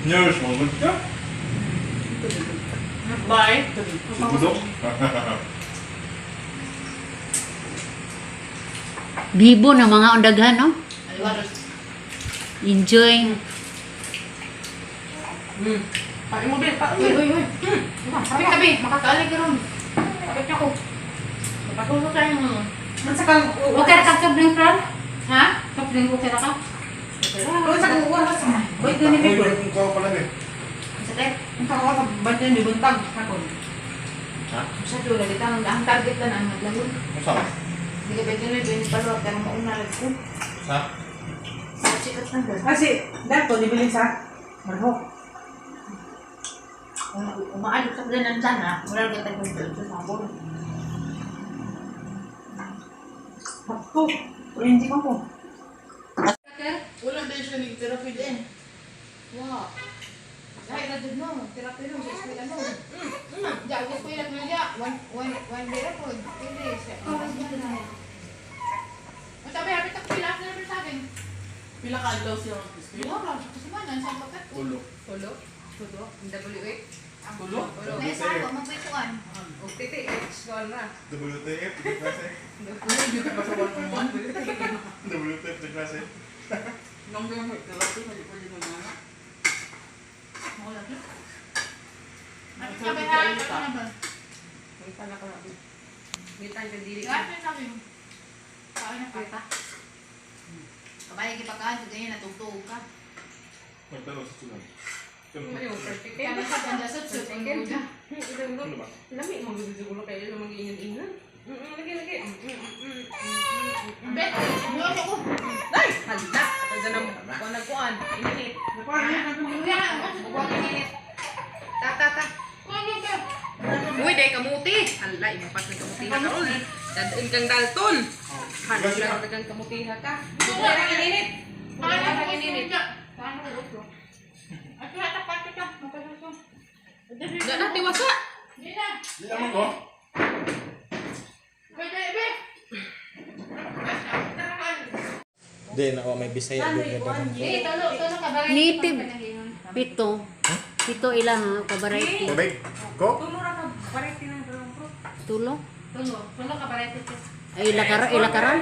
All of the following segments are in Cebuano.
Nurse, mo good ka? Bye. Siguro. Bibo na mga undaghan, no? Enjoy. Pain mo, be. Pain Uy, mo. uy, uy. Sabi, sabi, makakaalig ka ron. Kapit ako. Mapasuso tayo mo. Mansakang Okay ra ka soft drink, Fran? Ha? Soft drink, okay ra ka? Kung sa kukuha na sa... Wait, Uy, ganito ko. kung kao pala eh. Sakit. Ang kakuha sa bandyan, di buntag. Sakon. Ha? Sa dula, kita ang target lang ang maglagon. Kung saan? Hindi ka pwede na yung palawag, pero mauna lang ko. Sa? Sa sikat lang ba? Kasi, dato, nibilin sa marhok. Umaano sa ganan sana, wala ka tayong sa sabon. Sakto. Hindi ko ko. Wala din siya ni therapy din. Wow. Dahil na dun no, therapy no, sa eskwela no. Ja, gusto ko lang niya, one, one, one day ra po. Hindi siya. Ang sabi, happy tak pila na sa akin. Pila ka adlaw siya mag-eskwela? Wala, sa kasimana, sa pakat. Ulo. Tulo? Tulo? W8? Tulo? May sa ako, magpituan. O TTH, kuan na. WTF, di klase. Ano yung ka sa one on one? WTF, di klase. Nung yung therapy, hindi pwede na nga. Wala na. Ano sabi ha? Ano ba? May na ka na. May tan ka dili. Lahat na sabi mo. Kain na ka. Kabay gipakaan, sa ganyan natugtog ka. Magtanong sa sunod. Ano perfect. Kaya sa ganda sa suit, ang guda. Ano ba? Lami mo gud siguro kayo yung mag-ingan-ingan. Lagi lagi. Bet, ano ako? Ay, hala. Ato na kuan nagkuan. Init. Kuan init. Ta ta ta. Uy, day kamuti. Hala, imo pa kang kamuti ha karon. Dadun kang dalton. Hala, dagang kamuti ha ka. Wala nang init. Wala nang init. Da na tiwasa. Di naman ko. Di, nako, may Bisaya. Di, ganda. Native. Pito. Pito ila ha, ka-variety. Tubig. Ko? Tulo ra ka variety ng drone bro. Tulo. Tulo, tulo ka variety. Ay, ila karon, ila karon.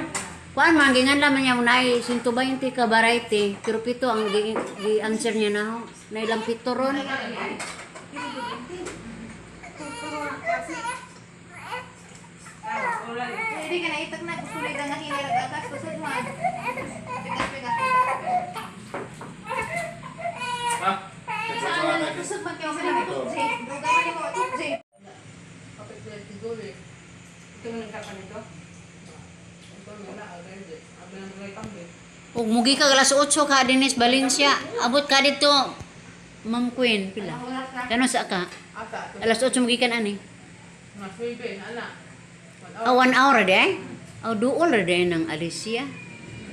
Kuan man gingan laman niya na 120 ka variety, pero pito ang gi-answer niya na ho. Na ilang pito ron. Hindi ka naitak na, gusto na nga hinirag agas, kusog man. Pikas, pikas. Ha? Saan na kusog man kayo sa tukse? Duga man mo tukse. Kapit sila siguro eh. Ito mo nagkapanito? Ito mo na, agad eh. Abi ng mga pambi. Ug mugi ka alas 8 ka dinis Valencia. Abot ka dito. Ma'am Queen, pila? Kano sa ka? Asa, ito. Alas 8 mugi kan ani. Mga swipe, ana. Ah, 1 hour ra di ay. Aw duol ra di ay ng Alicia.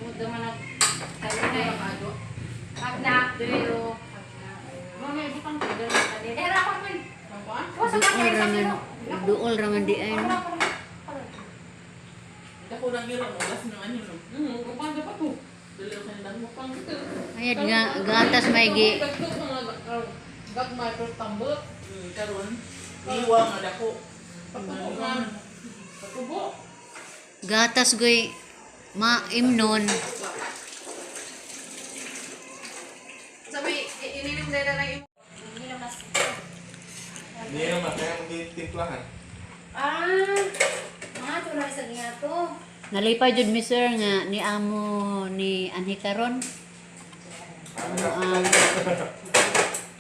Mudo man ang Agna, duyo. Mami, bukang ka. Era pa man. Duol ra man. Duol ra man di ay. No? Dako na giro mo, las ng ano no. Bukang dapat po. Dili ko sa mo pang ito. Ayad nga gatas may gi Tagto mga gagmay pero tambot. Karon, iwa nga dako. Pagtubo man. Pagtubo. Gatas goy maimnon. Sabi, ininom nila ng imo. Hindi naman, kaya mag-timplahan. Ah, mga tulay sa gingato. Nalipay jud mi sir nga ni amo ni anhi karon. Ano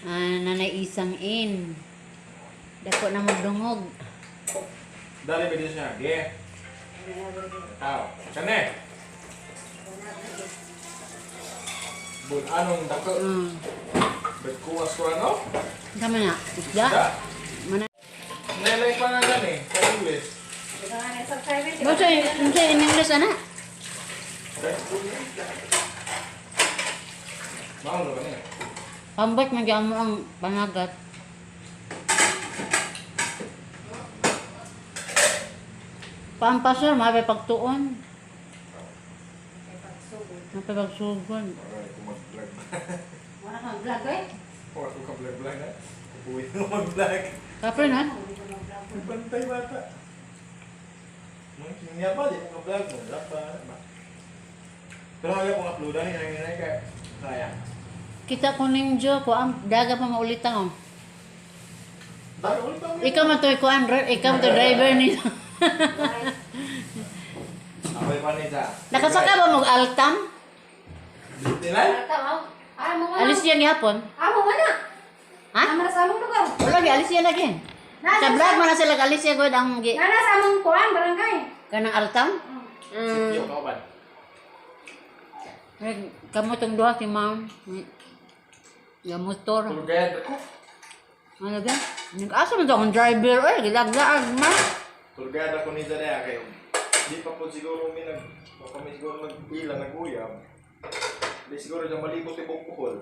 ang nanay isang in. Dako na magdungog. Dali ba din siya? Ge. Tao. Kane. Bun anong dako? Bet kuwas ko ano? Tama na. Isda. Da. Mana. Nalay pa nga gani sa English. Unsa unsa in English ana? Mao ba niya? Pambot man gyud mo ang panagat. Pampasor, mapay pagtuon. Mapay pagsugon. Alright, kung mag-vlog. Wala kang vlog eh. Wala. Mag-vlog na. Uwi mo mag-vlog. Kapoy na. Bantay bata. Mungkin niya pa, di mo ka-vlog mo. Vlog pa. Ba? Pero kaya kung uploadan, hinay-hinay kaya. Kaya. Kita ko ninjo ko ang daga pa maulitan oh. Dahil ulit ang Ikaw man to kuan, ikaw man to driver ni. Ako'y panita. Nakasaka ba mo altam? Tinay? Ah, mo Alis yan gihapon. Ah, mo na. Ha? Amara sa among lugar. Wala gi alis yan lagi. Sa vlog man na sila alis yan gud ang gi Nana sa among kuan barangay. kanang altam. Sityo ka ba? Mm. Kamo tong duha si ma'am. Ya motor. Tulgayad ako. Ano ga? Nag-asa man to akong driver oy, gilaglaag man. Tulgayad ako ni Zarea kayo. Di pa po siguro mi nag pa kami siguro nagpila naguyab. Di siguro dyan malibot ibok buhol.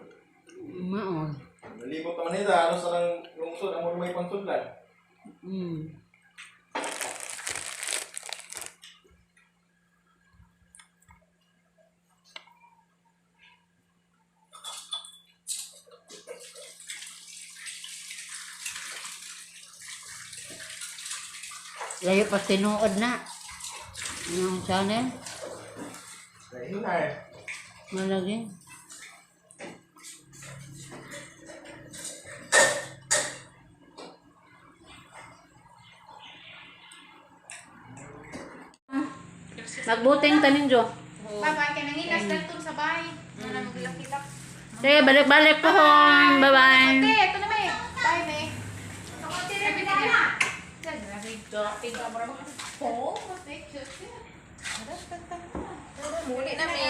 Maon. Malibot naman nila, ano sa nang lungsod, amo may pansudlan. Layo pa tinuod na. Yung channel. Nahinay. Malagi. Magbuting tanin Jo. Bye-bye kay nangilas dalton sa bahay. Nana maglakilak. Sige, balik-balik po hon. Bye-bye. Ate, ito na may. Bye, may. Muli na mi.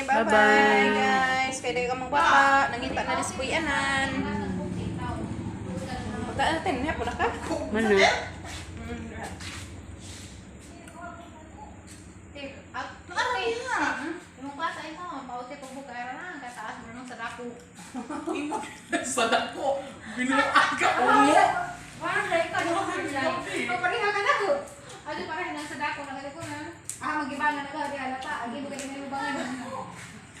Bye-bye, guys. Kay daghan kamong bata. Nangita na ni Puyanan. Punta natin. Hapon na ka. Mana? Imong bata ito, paute ko bukara na, kataas mo nung sa dako. Imo sa dako. Binuang ka ungo. Parang dahil ka, no? Papareha ka na ko. Ano pareha nang sa dako, nagali ko na. Ah, magibangan na ka, di halata. Agi mo kayo may bangan.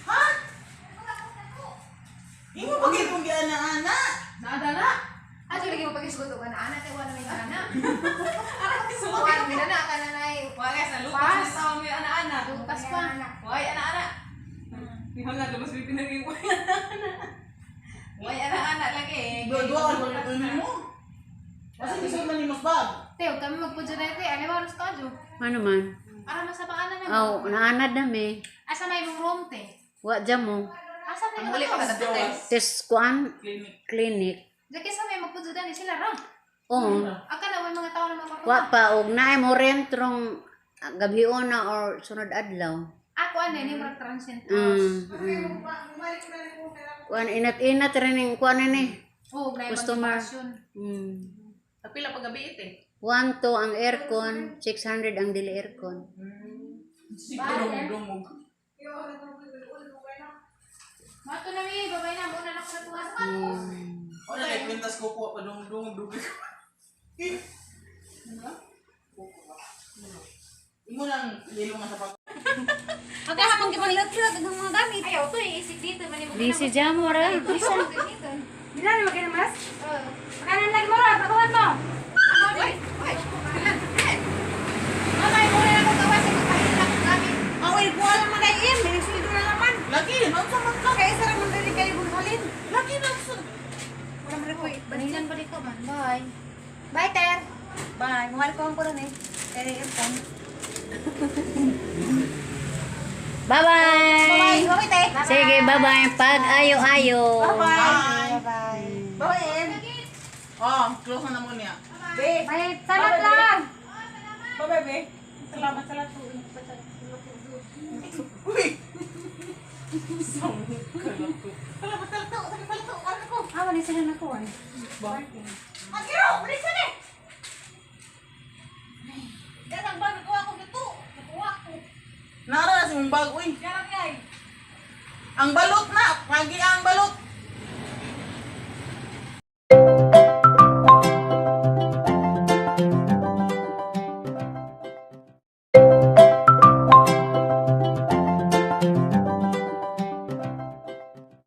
Ha? Imo pa gyud kong giana-ana. Naada na. Ato lagi mo pag-isgot og ana-ana, kay wala may ana. Wala may ana, kana na Wala sa lutas na tao may ana-ana. Lutas pa. Why ana-ana? Nihanga lumos may pinaging why ana-ana. Why ana-ana lagi. Duwa-duwa ang pagkakunin mo. Kasi gusto man ni mas bag. Teo, kami magpudyo na ito. Ano ba, oras ka, Jo? Ano man? Para masapaan na naman. Aw, naanad na mi. Asa may mong room, te? Wa dyan mo. Asa may Ang muli pa ka sa test. Test kuan Clinic. clinic. Daki sa may magpudyo na sila ra. Oo. Aka na may mga tao na mapapunta. Wa pa og naay mo rent rong gabi na or sunod adlaw. Ako ano, ni murag transient house. Kuan inat-inat rin ning kuan ni. Oh, na Customer. bakasyon. Kapila pag gabi ite. 1 to ang aircon, 600 ang dili aircon. Siguro dungog. Mato na mi, babay na muna na ako sa tuwa. Wala kay kwintas ko kuha pa dungog dungog. Imo nang lilo nga sa pag. Agahapon gipanglatrag ang mga gamit. Ayaw to isip dito man mo. Busy jam mo ra. Bisa. Bila na magkinamas? Oh. Makanan lagi mo ra, pagawan mo. Ay, ay. Mamay muna na ako gawas sa pagkain ako gamit. Awil ko alam man ay im, binisweldo na laman. Lagi, naunsa man ka? Kaya isa ra man dili kayo bunhalin. Lagi naunsa. Wala man ko. Balikan balik ko man. Bye. Bye, Ter. Bye, muhal ko ang kuran eh. Eh, aircon. Bye-bye. Bye, te. Sige, bye-bye. Pag ayo-ayo. Bye. Bye. Bye, em. Oh, close na mo niya. Bye, salamat lang. Bye bye, be. Salamat sa lahat. Uy. Ah, wala sila nakuha. Agiro, wala sila eh. Gatang ba nakuha ko dito? Nakuha ko. Nara na si mong bag, uy. Garang yay. Ang balot na, pagi ang